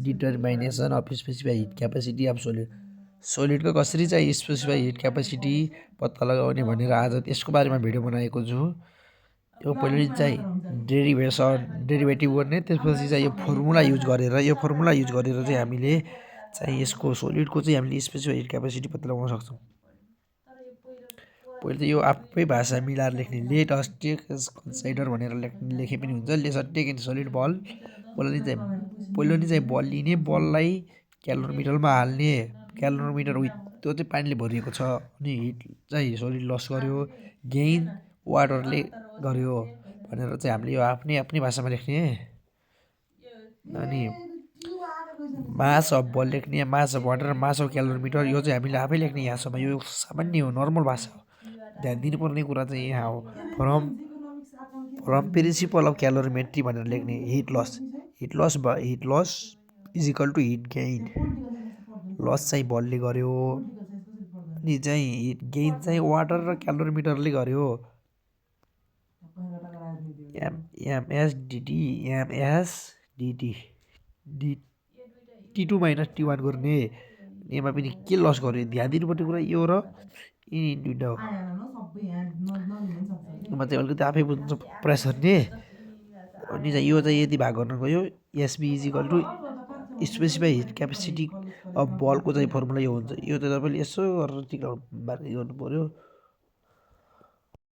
Determination of specify heat capacity of सोलिडको कसरी चाहिँ स्पेसिफाई हिट क्यापेसिटी पत्ता लगाउने भनेर आज त्यसको बारेमा भिडियो बनाएको छु। यो पहिले चाहिँ डेरिभेटिभ गर्ने, त्यसपछि चाहिँ यो फर्मुला युज गरेर चाहिँ हामीले चाहिँ यसको सोलिडको चाहिँ हामीले स्पेसिफाई हिट क्यापेसिटी पत्ता लगाउन सक्छौँ। पहिले चाहिँ यो आफ्नै भाषा मिलाएर लेख्ने, लेट अस टेक कन्सिडर भनेर लेखे पनि हुन्छ। Let us take in solid ball, पहिलो नि चाहिँ बल लिने, बललाई क्यालोमिटरमा हाल्ने, क्यालोमिटर त्यो चाहिँ पानीले भरिएको छ, अनि हिट चाहिँ सोलिड लस गर्यो, गेन वाटरले गर्यो भनेर चाहिँ हामीले यो आफ्नै भाषामा लेख्ने। अनि मास अफ बल लेख्ने, mass of water, mass of calorimeter, यो चाहिँ हामीले आफै लेख्ने यहाँसम्म। यो सामान्य हो, नर्मल भाषा हो। ध्यान दिनुपर्ने कुरा चाहिँ यहाँ हो, फ्रम प्रिन्सिपल अफ क्यालोरिमेट्री भनेर लेख्ने। Heat loss is equal to heat gain, loss चाहिँ बलले गर्यो, अनि चाहिँ हिट गेन चाहिँ वाटर र क्यालोरिमिटरले गर्यो। एमएसडिटी T2 माइनस T1 गर्ने। यसमा पनि के लस गर्यो, ध्यान दिनुपर्ने कुरा यो र यिनी दुइटा हो। यसमा चाहिँ अलिकति आफै बुझ्नु प्रयास गर्ने। अनि चाहिँ यो चाहिँ यदि भाग गर्न गयो, SB is equal to specify heat capacity of बलको चाहिँ फर्मुला यो हुन्छ। यो चाहिँ तपाईँले यसो गरेर टिक गर्नु पऱ्यो।